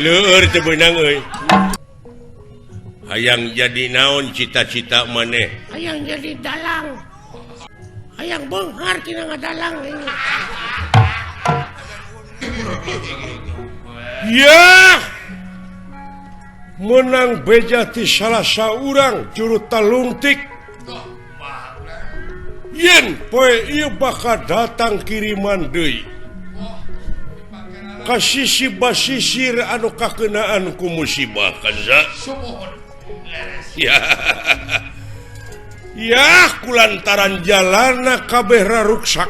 Leur teu beunang euy. Hayang jadi naon cita-cita maneh? Hayang jadi dalang. Hayang beunghar tina ngadalang. Ya! Menang beja ti salah saurang juru talungtik. Yen poe ieu bakal datang kiriman deui. Ka sisi basisir anu kakenaan ku musibah kanza. Ya. Ya kulantaran jalana kabeh raruksak.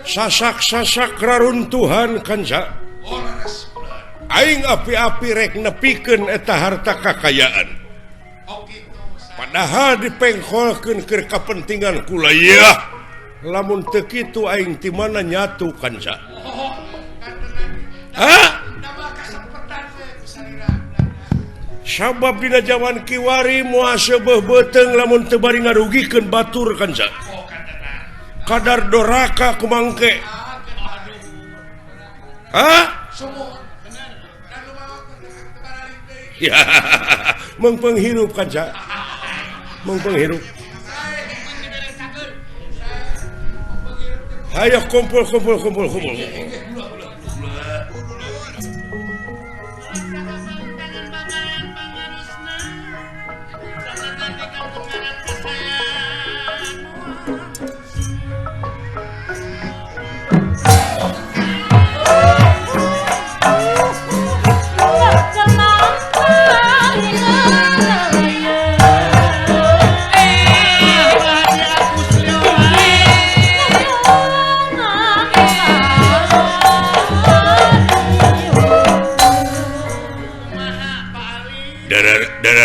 Sasak-sasak raruntuhan kanza. Aing api-api rek nepikeun eta harta kakayaan. Padahal dipengkolkeun keur kapentingan kula yeuh. Lamun teu kitu aing ti mana nyatu kanca. Hah? Sabab dina jaman kiwari moal seubeuh beuteung lamun teu bari ngarugikeun batur kanca. Kadar doraka kumangke. Hah? Ya, mengpenghirup kanca. Mengpenghirup. Ayo kumpul kumpul kumpul kumpul.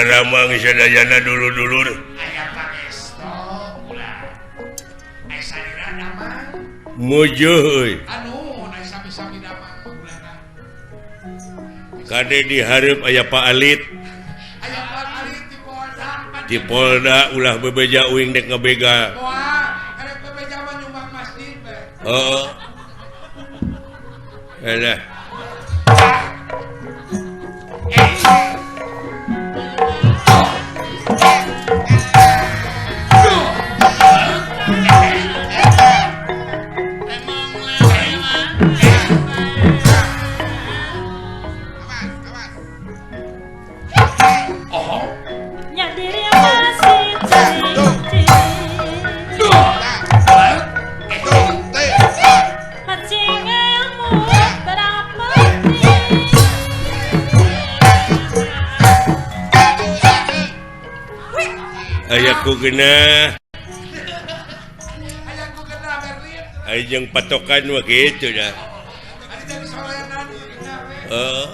Ramang sadayana dulur-dulur. Mujuh euy. Kade dihareup aya Pak Alit. Di Polda ulah bebeja uing dek ngebegal. Heeh. Alah. Ayaku genah. Ayo jeung patokan mah kitu dah. Heeh.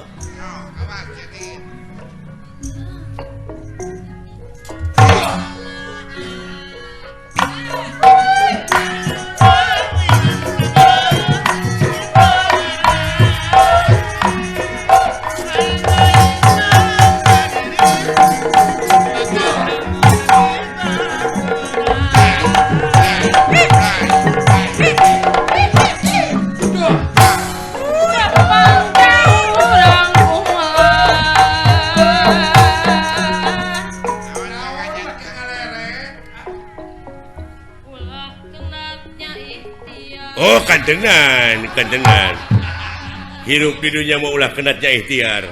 Oh kantenan, kantenan. Hirup di dunia mau ulah kenatnya ikhtiar.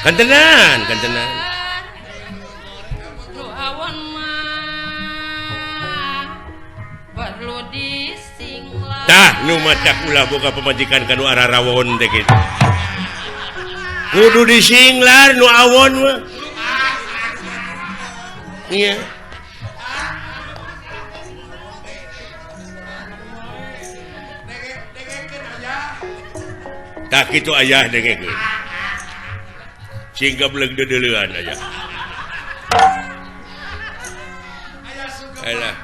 Kantenan, kantenan. Tah nu matak ulah boga pamajikan kanu ararawon teh kitu. Kudu disinglar nu awon mah. Iya. Tak itu ayah dengekeun. Sing gableng deudeuleun ayah. Alah.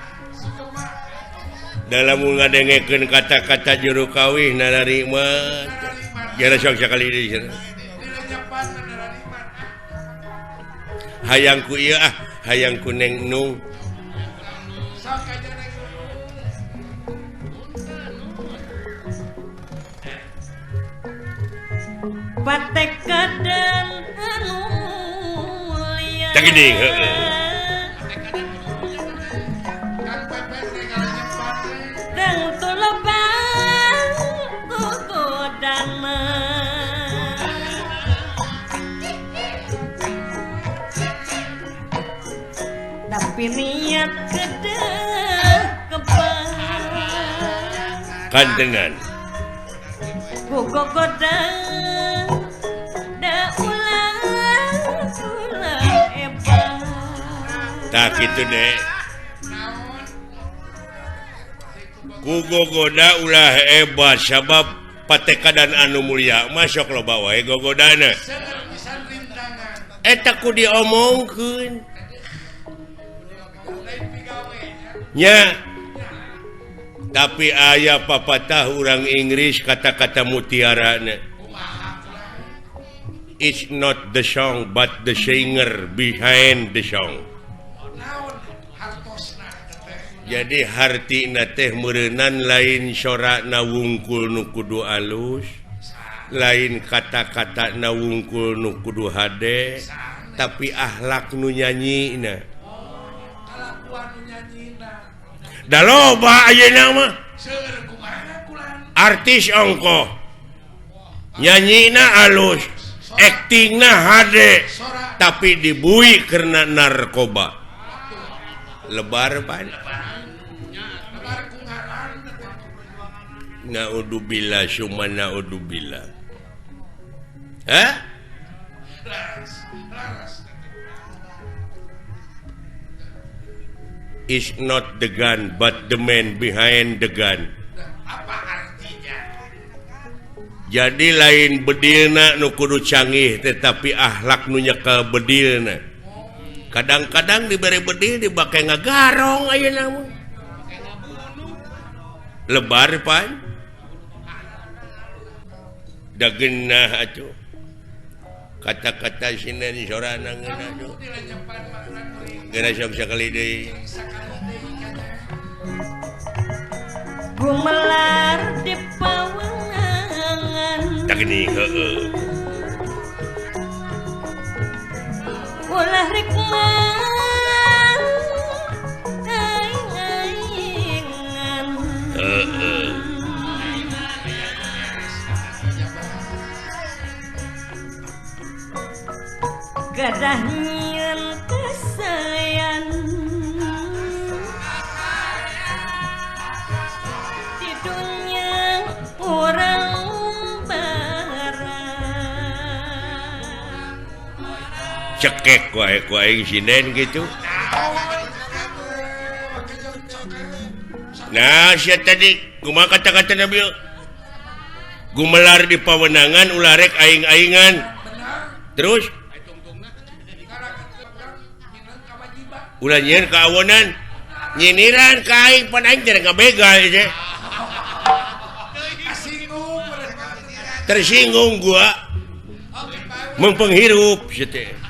Dalam ngadengekeun kata-kata juru kawih nararima. Jara sok sakali deui cenah. Hayang ku ieu ah, hayang ku Neng Nung. Patekadan anu mulia. Tah geuning heeh. Dang tulebang gogodana. Tapi niat kedeh kebang kantengan gogogoda da ulah ulah ebang. Tak kitu deh. Ku gogoda ulah hebat sabab patekadan anu mulia mah sok loba wae gogodana. Eta ku diomongkeun. Nya. Tapi aya papatah urang Inggris kata-kata mutiarana. It's not the song but the singer behind the song. Jadi hartina teh meureunnan lain sorana wungkul nu kudu alus, lain kata-kata na wungkul nu kudu hade, tapi akhlak nu nyanyina. Da loba ayeuna mah artis ongkoh nyanyina alus, aktingna hade, tapi dibui karena narkoba. Lebar pan. Naudzubillah summa naudzubillah. Hah? Is not the gun but the man behind the gun. Apa artinya? Jadi lain bedilna nu kudu canggih tetapi akhlak nu nyekel bedilna. Kadang-kadang dibere bedil dibake ngagarong ayeuna mah. Lebar pan. Da geunah atuh. Kata-kata sinden sorana ngeunah atuh. Geura sok sakali deui. Gumelar di pawenangan. Tah geuning heueuh. Ulah rek mah aing-aingan. Heeh. Gadah nyieun kasayan di dunya urang barang. Cekek wae ku aing sinden gitu. Nah, sia tadi kumaha kata-kata Nabi? Gumelar di pawenangan ulah rek aing-aingan. Terus ulah nyieun kaawonan, nyiniran ka aing pan aing teh ngabegal teh. Tersinggung gua. Mempenghirup sia teh.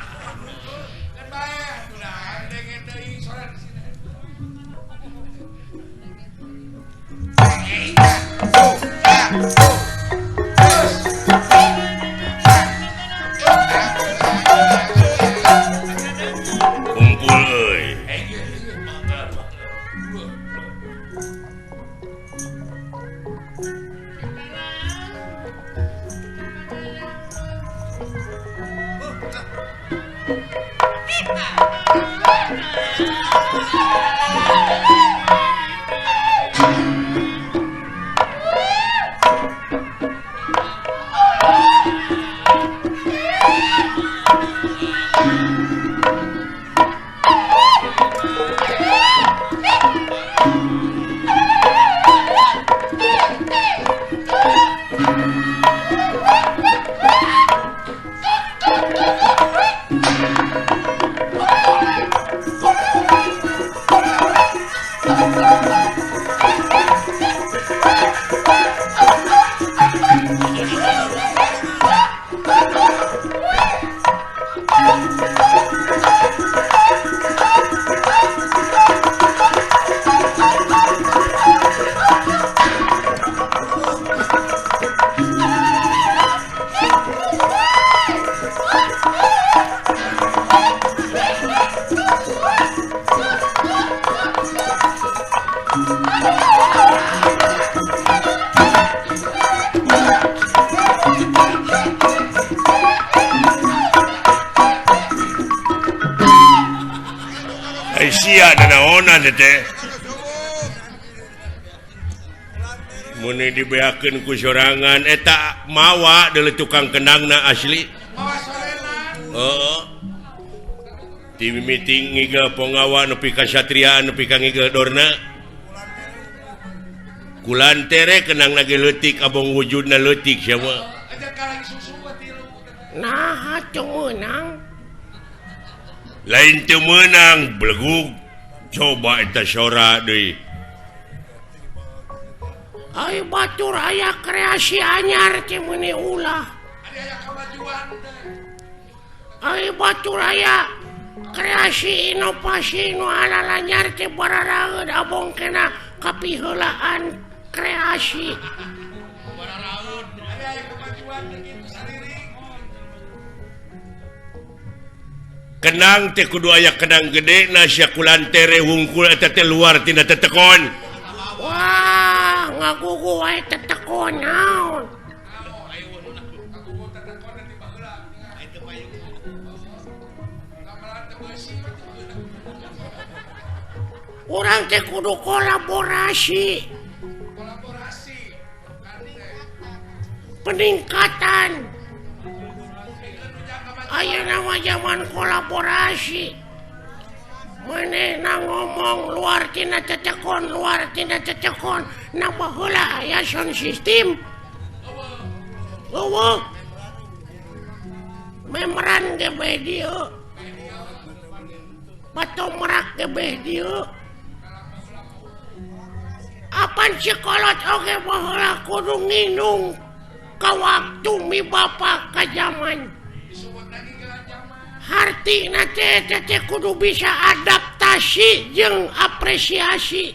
Kumpul euy. Ai sia nanaonan teh. Mun dibeakeun ku sorangan eta mawa deuleu tukang kendangna asli. Heeh. Ti mimiti ngigel Ponggawa nepi ka Satria nepi ka ngigel Dorna. Kulantere kendangna ge leutik abong wujudna leutik sia mah. Nah, teu meunang. Lain teu meunang belegug. Coba eta sora deui. Ai batur aya kreasi anyar teh meuni ulah. Ai batur aya kreasi inovasi nu alalanyar teh bararaeud abong kena kapiheulaan kreasi. Kenang teh kudu aya kenang gede na sia kulantere wungkul eta teh luar tina tetekon. Wah, ngagugu wae tetekon naon. Urang teh kudu kolaborasi. Peningkatan. Ayeuna mah zaman kolaborasi. Manehna ngomong luar tina tetekon, luar tina tetekon, na baheula aya sound system. Eueuh. Memeran ge bae dieu. Patomrak ge bae dieu. Apan si kolot oge baheula kudu nginung ka waktu mi bapa ka zaman. Hartina teh teh kudu bisa adaptasi jeung apresiasi.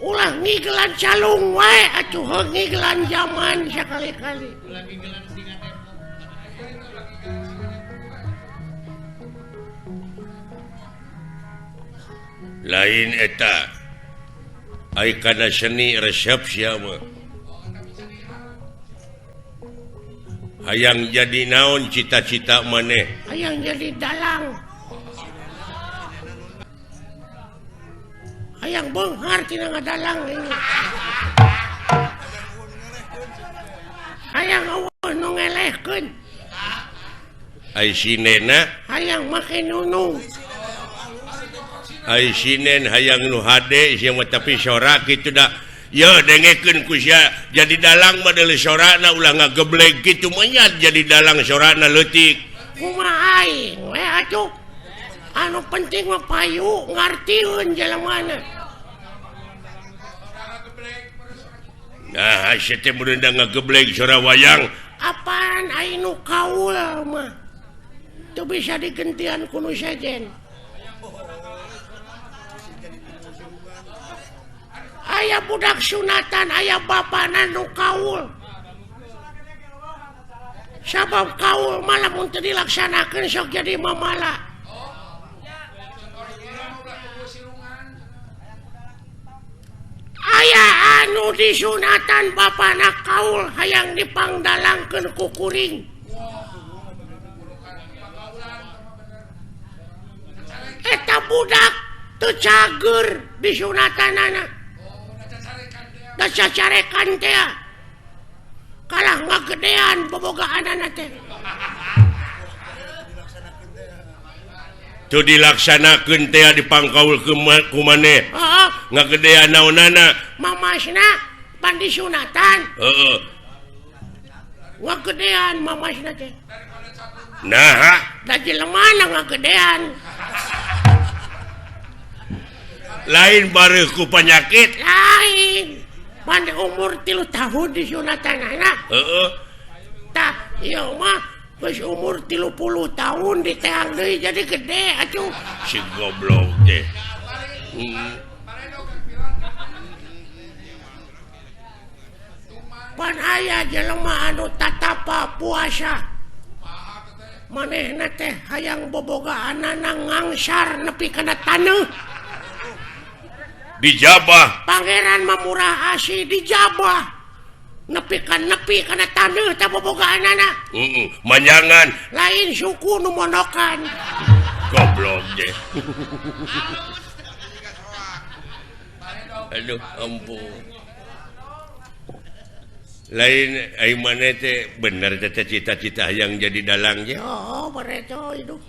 Ulah ngigelan calung wae atuh heuh ngigelan zaman sakali-kali. Lain eta. Ai kana seni resep sia mah. Hayang jadi naon cita-cita maneh? Hayang jadi dalang. Hayang beunghar tina ngadalang ini. Hayang eueuh nu ngelehkeun. Ai sinena? Hayang make nunung. Ai sinen hayang nu hade sia mah tapi sora kitu da. Yo dengekeun ku sia jadi dalang mah deuleu sorana ulah ngageblek kitu mah jadi dalang sorana leutik. Kumaha aing we atuh. Anu penting mah payu ngartieun jelemana. Nah, sia teh mun ngageblek sora wayang. Apaan aing nu kaul mah. Teu bisa digentian ku nu sejen. Aya budak sunatan, aya bapana nu kaul. Sabab kaul malah mun teu dilaksanakeun sok jadi mamala. Aya anu disunatan bapana kaul hayang dipangdalangkeun ku kuring. Eta budak teu cager disunatanana. Da cacarekan teh kalah ngagedean bobogaanana teh. Teu dilaksanakeun teh dipangkaul ku maneh. Heeh. Ngagedean naonana? Mamasna pan disunatan. Heeh. Ngagedean mamasna teh. Naha? Da jelemana ngagedean. Lain bareuh ku panyakit. Lain. Pan umur 3 tahun disunatan anak. Heeh. Tah, ieu mah geus umur 30 tahun diteang deui jadi gede atuh. Si goblok teh. Pan aya jelema anu tatapa puasa. Manehna teh hayang bobogaanana ngangsar nepi kana taneuh. Dijabah. Pangeran mah murah asih dijabah. Nepi ka nepi kana taneuh teh bobogaanana. Heeh, manjangan. Lain suku nu mondokan. Goblok deh. Aduh, ampun. Lain ai maneh teh bener teh cita-cita yang jadi dalang ge. Oh, bareto hidup.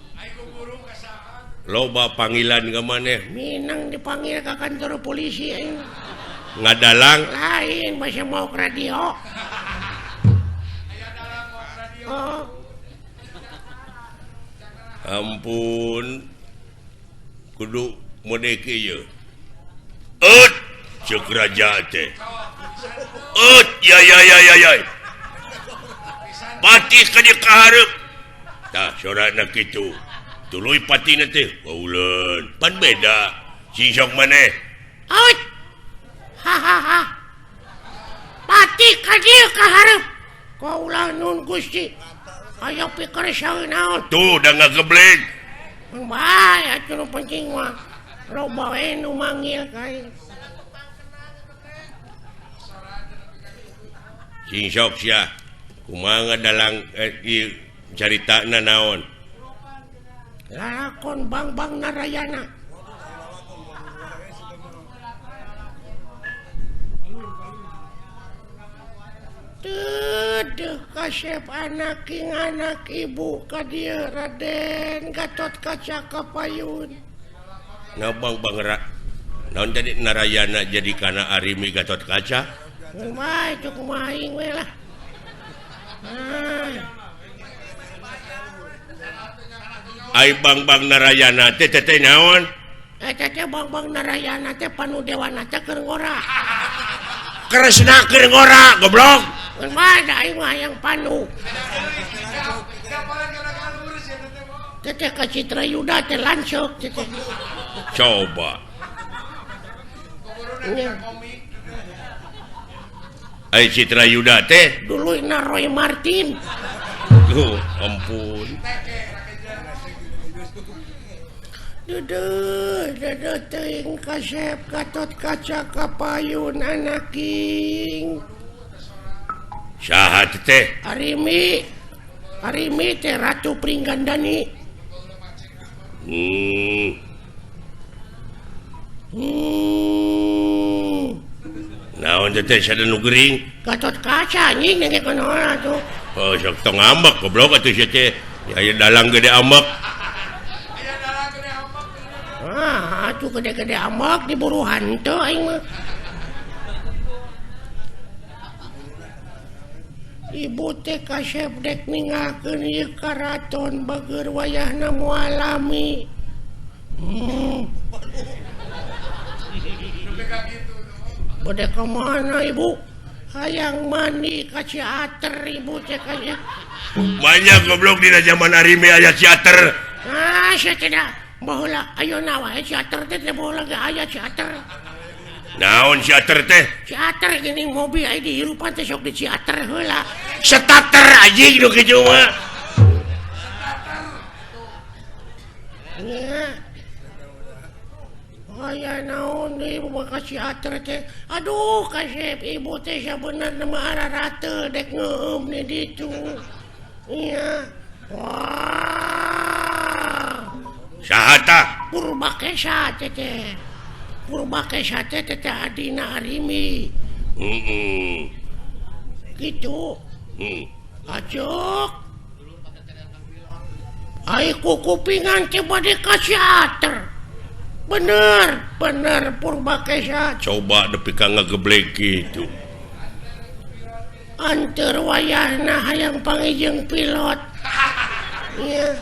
Loba panggilan ka maneh. Minang dipanggil ka kantor polisi aing. Ngadalang lain masih mau ke radio. Oh. Ampun. Kudu mode kieu. Eut ceuk raja teh. Eut ya ya ya ya ya. Patih ka dieu ka hareup. Tah sorana kitu. Tuluy patina teh bauleun. Pan beda. Sing sok maneh. Eut. Ha ha ha. Patih ka dieu ka hareup. Kaula nun Gusti. Aya pikir saeun naon. Tuh da ngagebleng. Mun bae atuh nu penting mah. Loba we nu manggil ka aing. Sing sok sia. Kumaha dalang ieu caritana naon? Lalakon Bangbang Narayana. Teuh kasep anak king anak ibu ka dieu Raden Gatot Kaca Kapayun. Ngabang Bang naon jadi Narayana jadi kana Arimi Gatot Kaca? Kumaha itu kumaha aing we lah. Ah. Ai Bangbang Narayana teh teh naon? Eta teh Bangbang Narayana teh panudewana teh keur ngora. Kresna keur ngora goblok. Kumaha da aing mah hayang panu. Teteh ka Citra Yuda teh lanceuk teteh. Coba. Ai Citra Yuda teh duluyna Roy Martin. Duh, ampun. Duduh, duduh teuing kasep Gatot Kaca Kapayun anaking. Saha teh? Arimi. Arimi teh Ratu Pringgandani. Naon teh sada nu gering? Gatot Kaca anjing nge kunaon atuh. Oh, sok tong ambek goblok atuh sia teh. Aya dalang gede ambek. Ah, atuh gede-gede ambek diburu hantu aing mah. Ibu teh kasep dek ninggalkeun ieu karaton bageur wayahna moal lami. Bade ka mana ibu? Hayang mandi ka teater ibu teh kasep. Banyak goblok dina zaman Arimi aya teater. Ah, sia tidak. Baheula ayeuna wae teater teh teh baheula ge aya teater. Naon teater teh? Teater geuning mobil aya dihirupan teh sok di teater heula. Starter anjing nu kitu mah. Nya. Aya naon deui ibu ka teater teh. Aduh kasep ibu teh sabenerna mah ararate dek ngeueum di ditu. Nya. Wah. Saha tah? Purbakesa teh. Purbakesa teh teh adina Arimi. Heeh. Kitu. Acuk. Ai kukupingan teh bade ka teater. Bener, bener Purbakesa. Coba nepi ka ngageblek kitu. Anteur wayahna hayang panggih pilot. Nya.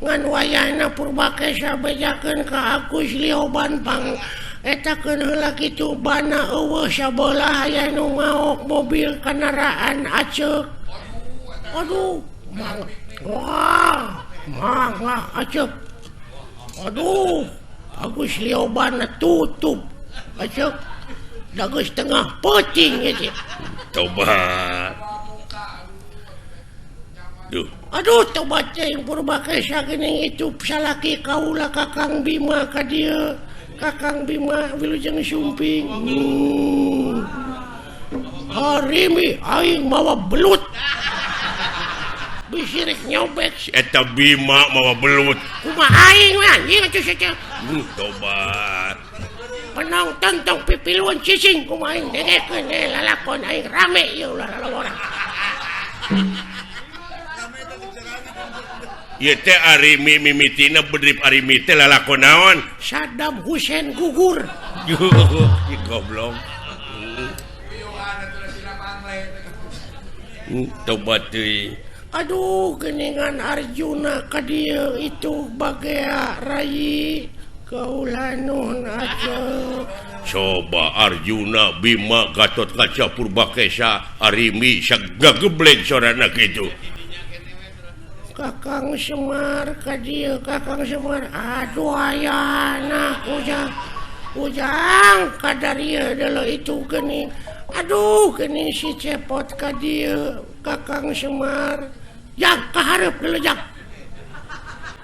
Ngan wayahna Purbakesa bejakeun ka Agus Lioban pang eta keun heula kitu bana eueuh sabelah aya nu maok mobil kendaraan aceuk. Aduh, mang. Wah, mang aceuk. Aduh, Agus Lioban tutup. Aceuk. Da geus tengah peuting ieu teh. Tobat. Duh. Aduh, tobat teh Purbakesa geuning itu salaki kaula Kakang Bima ka dieu. Kakang Bima wilujeng sumping. Arimi aing mawa belut. Bisirik nyobek si eta Bima mawa belut. Kumaha aing we anjing atuh sia. Tobat. Penonton tong pipiluan cicing kumaha aing dengekeun lalakon aing rame ieu ulah lalawara. Ieu teh Arimi mimitina bedrip Arimi teh lalakon naon? Saddam Hussein gugur. Ih goblok. Tobat teuing. Aduh geningan Arjuna ka dieu itu bagea rai kaula nuhun aceu. Coba Arjuna Bima Gatotkaca Purbakesa Arimi sagageblek sorana kitu. Kakang Semar ka dieu Kakang Semar aduh ayana ujang ujang kadarieu deuleu itu geuning. Aduh geuning si Cepot ka dieu Kakang Semar. Jang kahareup deuleu jang.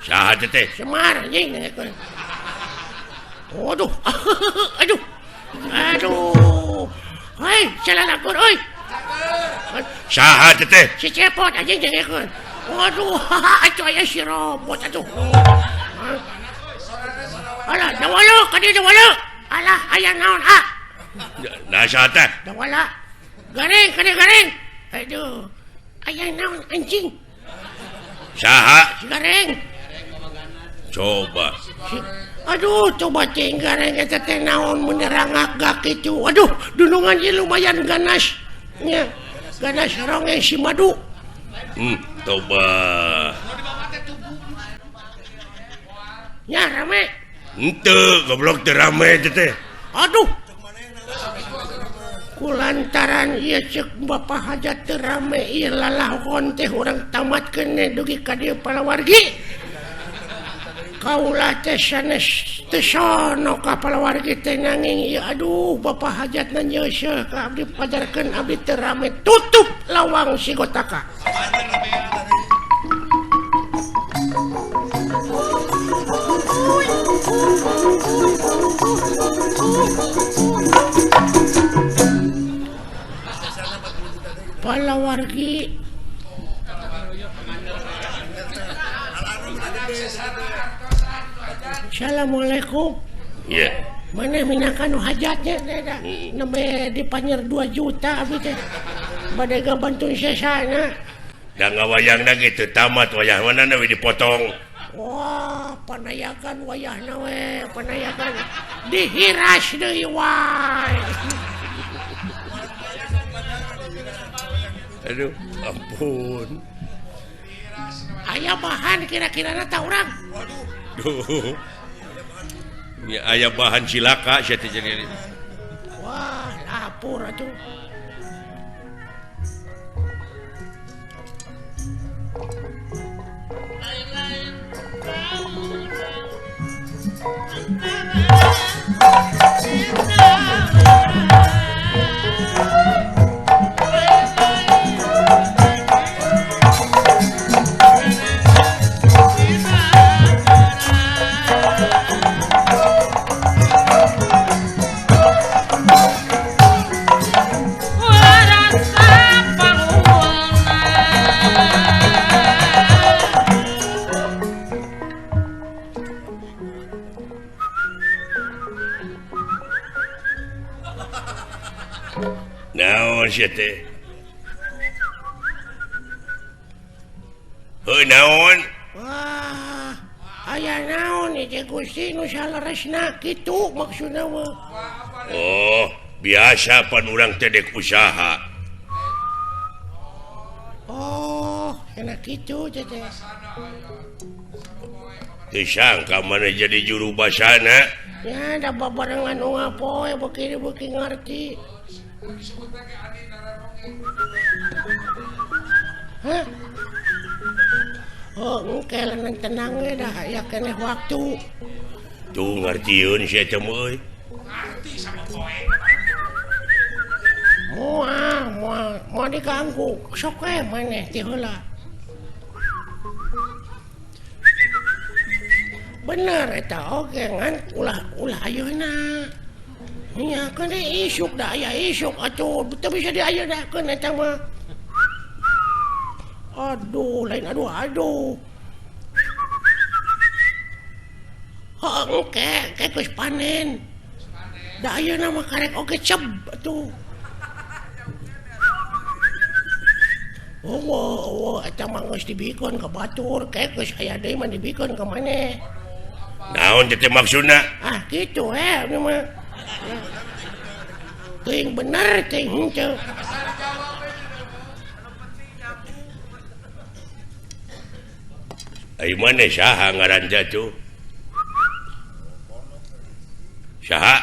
Saha teh? Semar anjing dengekeun. Waduh. Aduh. Aduh. Hei, salalakon euy. Saha teh? Si Cepot anjing dengekeun. Waduh, atuh aya si robot atuh. Alah, dawala ka dieu dawala. Alah, aya naon ah? Nah, saha teh? Dawala. Garing, ka dieu garing. Aduh. Aya naon anjing? Saha? Si garing. Coba. Aduh, coba cing gareng eta teh naon menerangak gak kitu. Aduh, dunungan ieu lumayan ganas. Nya, ganas rongeng si madu. Coba. Nya rame. Henteu, goblok teu rame teh. Aduh. Kulantaran ieu ceuk Bapak Hajat teu rame ieu lalakon teh urang tamatkeun dugi ka dieu palawargi. Kaula teh sanes teu sono ka palawargi teh nanging ieu aduh Bapak Hajatna nyeuseuh ka abdi pajarkeun abdi teu rame tutup lawang si Gotaka. Palawargi Assalamualaikum. Iya. Mana minangka nu hajatnya teh nembe dipanyer 2 juta abdi teh. Bade gabantuan sesana. Da ngawayangna ge teu tamat wayah mana we dipotong. Wah, panayakan wayahna we, panayakan dihiras deui wae. Aduh, ampun. Aya bahan kira-kirana ta urang. Waduh. Ya aya bahan cilaka sia teh jadi. Wah, lapor atuh. Naon sia teh? Heuh naon? Wah, aya naon ieu Gusti nu saleresna kitu maksudna mah. Oh, biasa pan urang teh dek usaha. Oh, enak kitu teh. Teu sangka mana jadi juru basana. Ya, da babarengan unggal poe beuki-beuki ngarti. Hah? Oh, engke leungeun tenang we dah aya keneh waktu. Tuh ngartieun sia teh euy. Ngarti sama poe. Moal, moal, moal diganggu. Sok we maneh ti heula. Bener eta oge ngan ulah ulah ayeuna. Nya keun isuk da aya isuk atuh teu bisa diayenakeun eta mah. Aduh, lain aduh aduh. Heuh, engke geus panen. Da ayeuna mah karek oge ceb atuh. Oh, eta mah geus dibikeun ka batur, ke geus aya deui mah dibikeun ka maneh. Naon teh maksudna? Ah, kitu we mah. Teuing bener teuing henteu. Ai maneh saha ngaran teh atuh? Saha?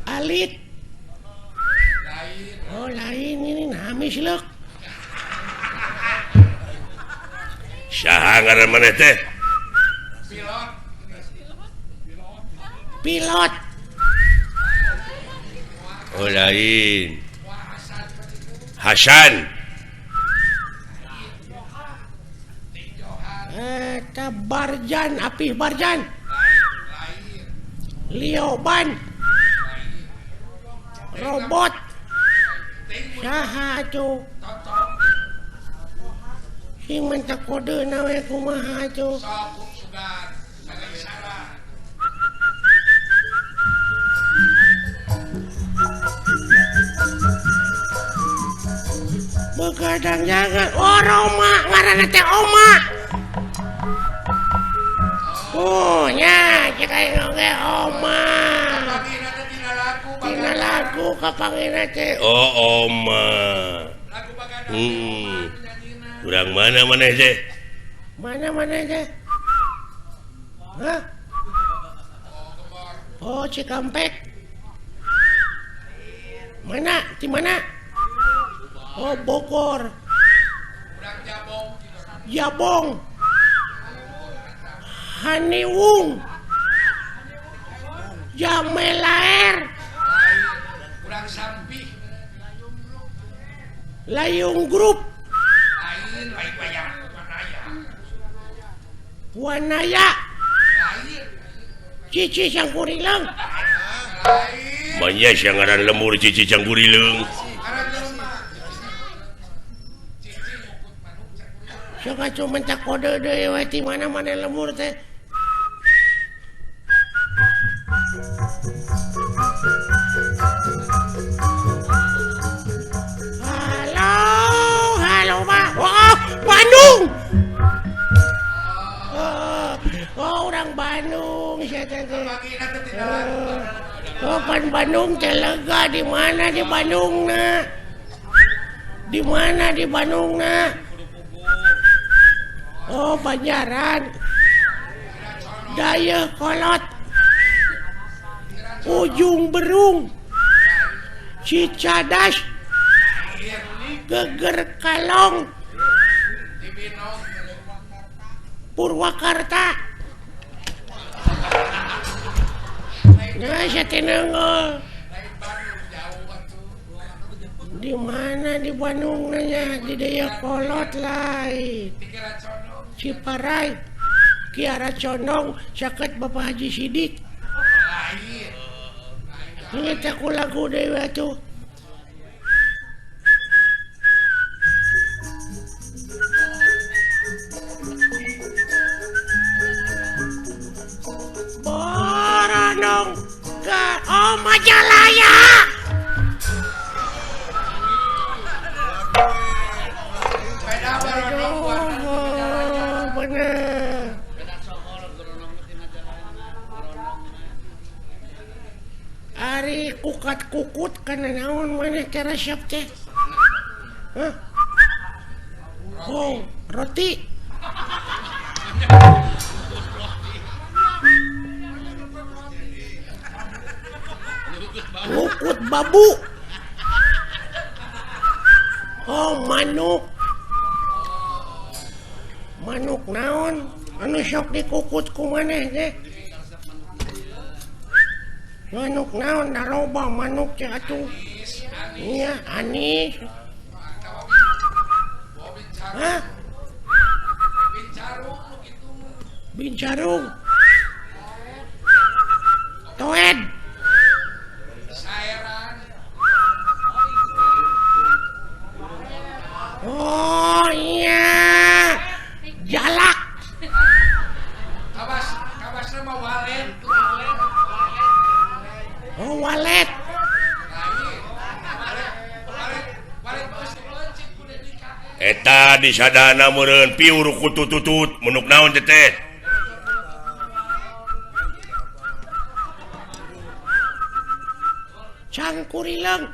Alit. Oh lain ini namis leuk. Saha ngaran maneh teh? Pilot. Pilot. Oh lain. Hasan. Eta Barjan, Apih Barjan. Lioban. Robot. Saha atuh? Sing mentak kodeuna we kumaha atuh? Begadang jangan. Oh Roma, ngaranna teh Oma. Oh nya, cek aing oge Oma. Tina lagu kapangina teh. Oh Oma. Urang mana maneh teh? Mana maneh teh? Hah? Oh Cikampek. Mana? Di mana? Oh Bogor. Jabong. Haniwung. Jamelaer. Layung Group. Wanaya. Cici Cangkurileung. Manya siang ngaran lemur Cici Cangkurileung. Sok atuh mentak kode deui we ti mana-mana lemur teh. Halo, halo Pak. Oh, Bandung. Oh, orang Bandung sia teh. Oh, pan Bandung teh lega di mana di Bandungna? Di mana di Bandungna? Oh, Banjaran. Dayakolot. Ujung Berung. Cicadas. Geger Kalong. Purwakarta. Nah, saya tenang. Di mana di Bandung nanya di Dayakolot lain. Ciparai, Kiara Condong, caket Bapak Haji Sidik. Ini aku lagu dewe tuh. Boronong ke oh Majalaya. Aduh, bener. Ari kukat-kukut kana naon maneh teh resep teh? Hah? Oh, roti. Kukut babu. Oh, manuk. Manuk naon? Anu sok dikukut ku maneh teh? Manuk naon daroba manuk teh atuh. Iya, anis. Hah? Bincarung. Toed. Saeran. Oh iya. Jalak. Kawas kawasna mah walet. Oh walet. Eta disadana meureun piur kutututut menuk naon teh teh. Cangkurileung.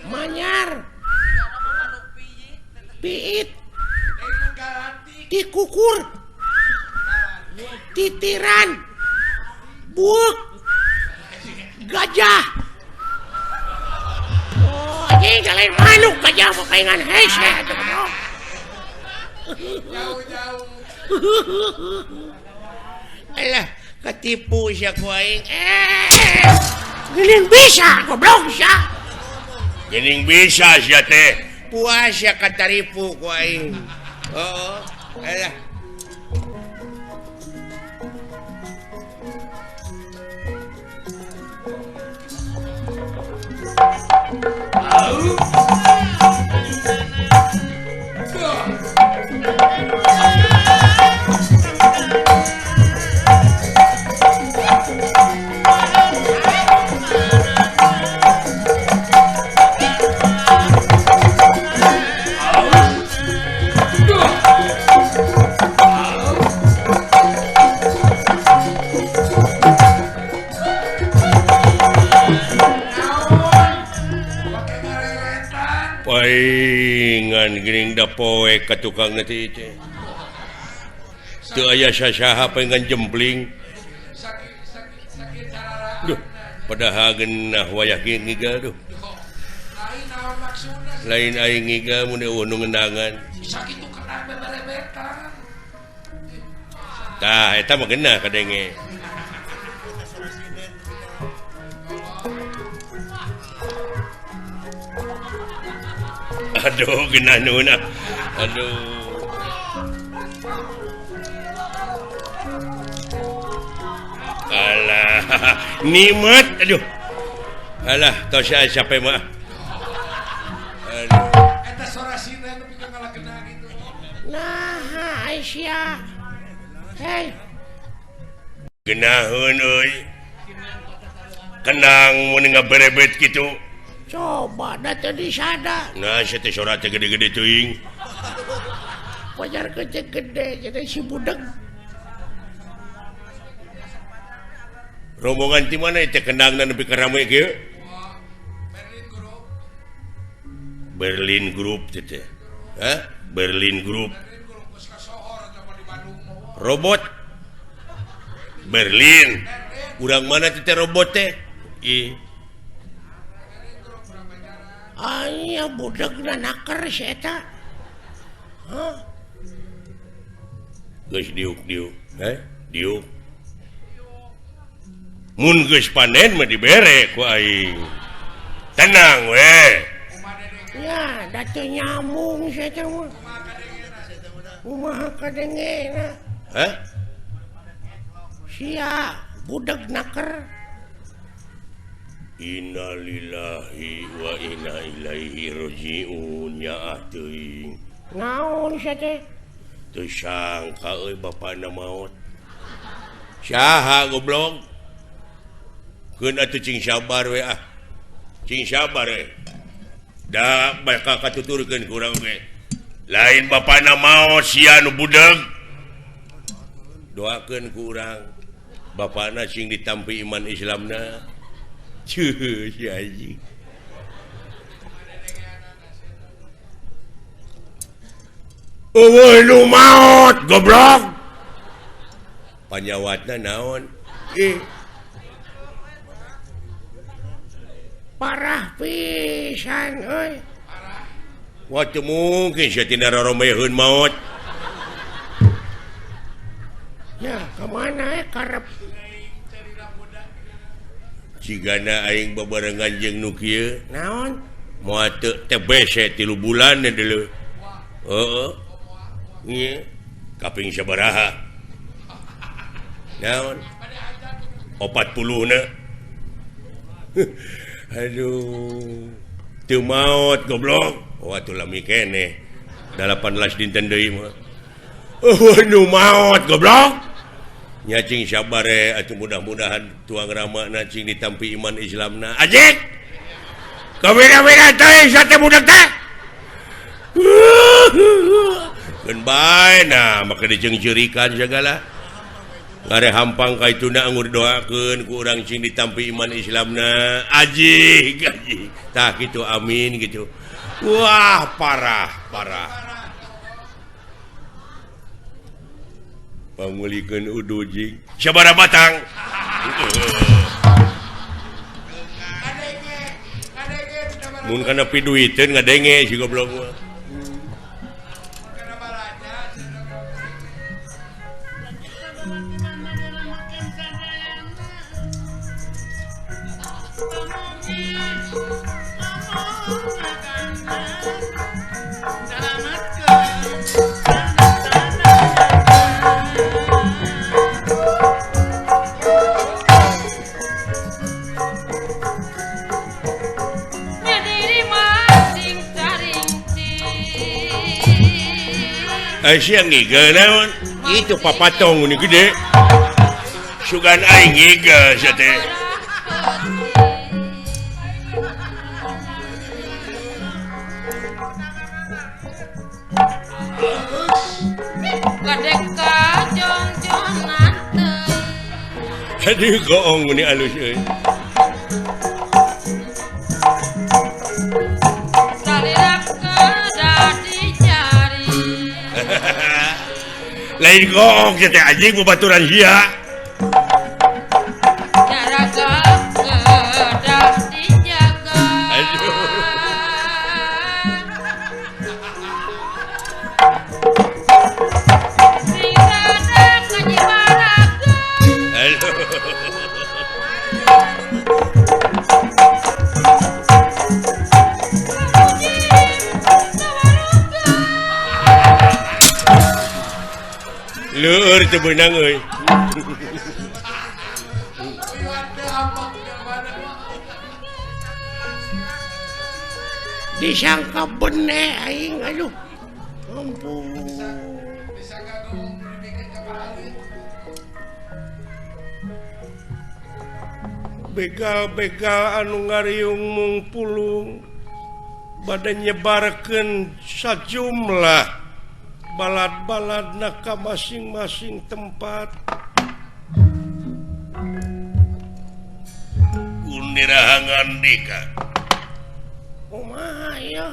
Manyar. Piit. Tikukur. Titiran. Buuk. Gajah. Oh, anjing lain manuk gajah mah paingan hese atuh. Jauh-jauh. Alah, ketipu sia ku aing. Geuning bisa goblok sia. Geuning bisa sia teh. Puas sia kataripu ku aing. Heeh. Alah. Paingan geuning da poek ka tukang teh teh. Teu aya sasaha paingan jempling. Duh, padahal geunah wayah ge ngigal duh. Lain aing ngigal mun eueuh nu ngendangan. Sakitu kenang beberebetan. Tah eta mah geunah kadenge. Aduh, genah nuhun ah. Aduh. Alah, nikmat aduh. Alah, tos aya sampe mah. Aduh. Eta sora sina nu pikeun ngalakena gitu. Nah, Aisyah. Hei. Genaheun euy. Kenang mun ngaberebet kitu. Coba da teu disada. Nah, sia teh sora teh gede-gede teuing. Wajar gede-gede jadi si budeg. Rombongan ti mana teh kendangna nepi ka rame kieu? Berlin Group. Berlin Group teh teh. Hah? Berlin Group. Robot. Berlin. Urang mana teh robot teh? Ih. Aya budegna naker si eta. Hah? Geus diuk-diuk, heh? Diuk. Mun geus panen mah dibere ku aing. Tenang we. Ya, da teu nyambung si eta mah. Kumaha kadengena? Hah? Sia budeg naker. Innalillahi wa inna ilaihi rajiun ya teuing. Naon sia teh? Teu sangka euy bapana maot. Saha goblok? Keun atuh cing sabar we ah. Cing sabar we. Da bakal katuturkeun ku urang ge. Lain bapana maot sia nu budeg. Doakeun ku urang bapana sing ditampi iman Islamna. Cuh, si anjing. Eueuh nu maot goblok. Panyawatna naon? Ih. Parah pisan euy. Wah, teu mungkin sia tina roromeheun maot. Ya, ka mana karep? Cigana aing babarengan jeung nu kieu. Naon? Moal teu TBC 3 bulan deuleu. Heeh. Nya kaping sabaraha naon 40 na. Aduh teu maot goblok. Oh atuh lami keneh 18 dinten deui mah. Oh nu maot goblok. Nya cing sabare atuh mudah-mudahan tuang ramana cing ditampi iman Islamna. Ajik. Kabeda-beda teh sate budak teh. Keun bae nah make diceungceurikan sagala. Ngare hampang ka ituna anggur doakeun ku urang cing ditampi iman Islamna. Ajik ajik. Tah kitu amin gitu. Wah parah parah. Pangulikeun udu jing. Sabaraha batang? Mun kana piduiteun ngadenge si goblok mah. Siang ngigel naon? Itu papatong ini gede. Sugan aing ngigel sia teh. Gede kajongjonan teh. Aduh goong ini alus euy. Lain goong sia teh anjing babaturan sia. Jaraga kedah dijaga. Aduh. Sing sadar kajibaraga. Aduh. Leur teu beunang euy. Disangka bene aing aduh. Ampun. Begal-begal anu ngariung mung pulung bade nyebarkeun sajumlah balad-balad ka masing-masing tempat. Kunirahangan dika. Kumaha ieu?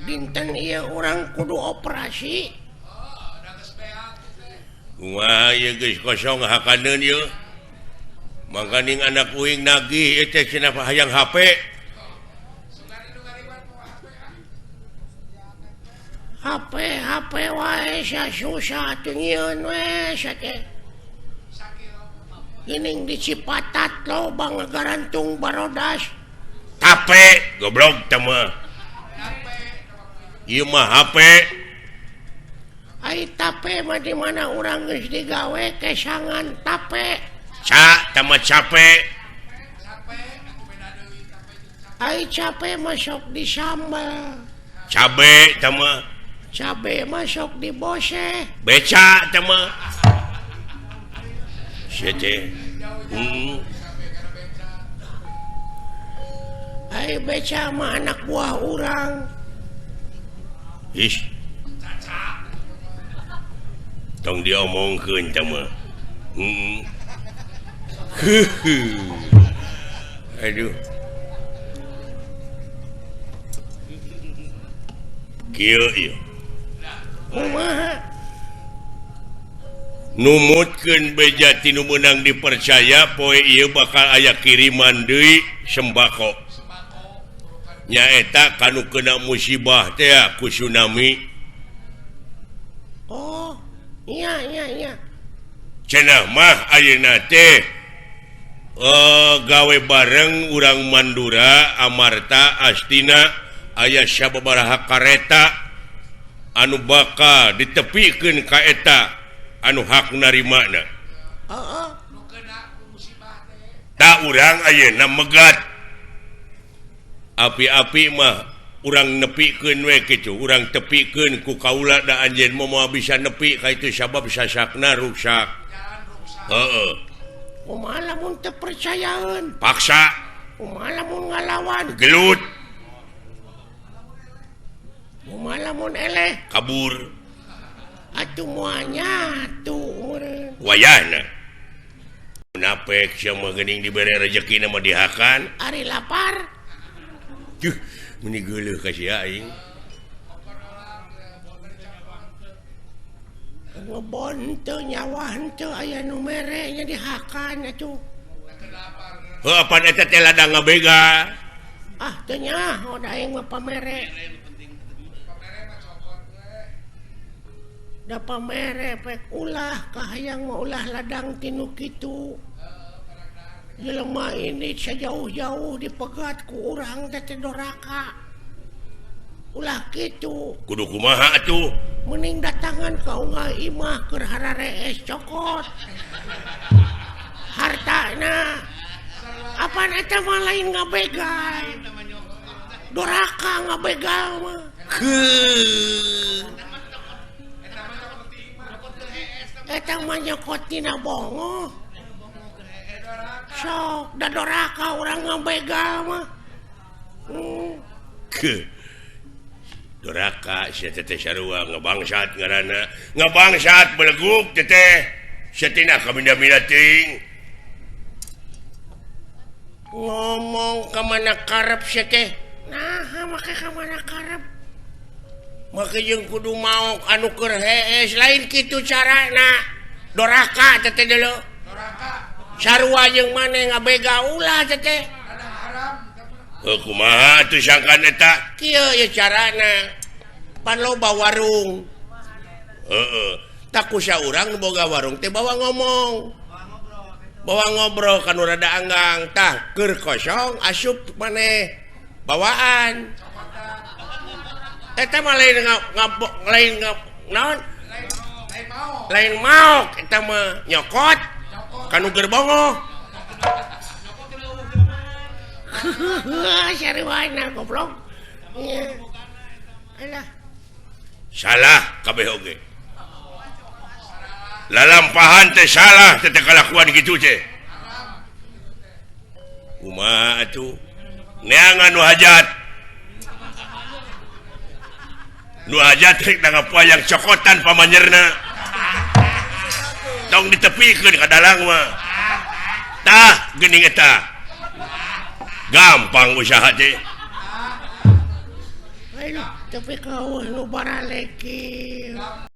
Dinten ieu urang kudu operasi. Kumaha ieu geus kosong hakaneun ieu. Mangkaning anak uing nagih ieu teh cenah hayang HP. HP HP wae sia susah atuh nyieun we sia teh. Geuning di Cipatat loba ngagarantung barodas. Tape goblok teh mah. Ieu mah HP. Ai tape mah di mana urang geus digawe kesangan tape. Ca teh mah cape. Ai cape mah sok disambel. Cabe teh mah. Cabe masuk di bose. Beca teh mah. Sia teh. Ai beca mah anak buah urang. Ih. Tong diomongkeun teh mah. Aduh. Kieu ieu. Kumaha? Numutkeun beja ti nu meunang dipercaya poe ieu bakal aya kiriman deui sembako. Nyaeta kanu kena musibah teh ku tsunami. Oh, iya iya iya. Cenah mah ayeuna teh gawe bareng urang Mandura, Amarta, Astina aya sababaraha kareta Anu bakal ditepikeun ka eta anu hak narimana. Heeh. Tak urang ayeuna megat. Api-api mah urang nepikeun we kitu, urang tepikeun ku kaula da anjeun mah moal bisa nepi ka itu sabab sasakna ruksak. Heeh. Kumaha lamun teu percayaeun? Paksa. Kumaha lamun ngalawan? Gelut. Kumaha lamun eleh? Kabur. Atuh moal nyatu meureun. Wayahna. Munafik sia mah geuning dibere rejekina mah dihakan. Ari lapar. Duh, meni geuleuh ka sia aing. Ngebon teu nyawa henteu aya nu mere nya dihakan atuh. Heuh apan eta teh ladang ngabega. Ah teu nyaho da aing mah pamere. Da pamere pek ulah kahayang mah ulah ladang tinu kitu. Jelema ini sejauh-jauh dipegat ku urang teh teh doraka. Ulah kitu. Kudu kumaha atuh? Mending datangan ka unggal imah keur hararees cokot. Hartana. Apan eta mah lain ngabegal. Doraka ngabegal mah. Heuh. Eta mah nyokot tina bongoh. Sok da doraka urang ngabegal mah. Ke. Doraka sia teh sarua ngabangsat ngaranna. Ngabangsat beleguk teh. Sia teh na kaminda-minda teuing. Ngomong ka mana karep sia teh? Naha make ka mana karep? Make jeung kudu maok anu keur hees lain kitu carana. Doraka teh deuleu. Doraka. Sarua jeung maneh ngabega ulah teh. Heuh kumaha atuh sangkan eta? Kieu ye carana. Pan loba warung. Heeh. Tak ku saurang nu boga warung teh bawa ngomong. Bawa ngobrol kan rada anggang tah keur kosong asup maneh bawaan. Eta mah lain lain naon? Lain maok eta mah nyokot kanu keur bongoh. Sarwana goblok. Alah. Salah kabeh oge. Lalampahan teh salah teh kalakuan kitu teh. Kumaha atuh? Neangan nu hajat. Nu hajat rek nanggap wayang cokotan pamanyerna. Tong ditepikeun ka dalang mah. Tah geuning eta. Gampang usaha teh. Aduh, tapi kau nu baraleki.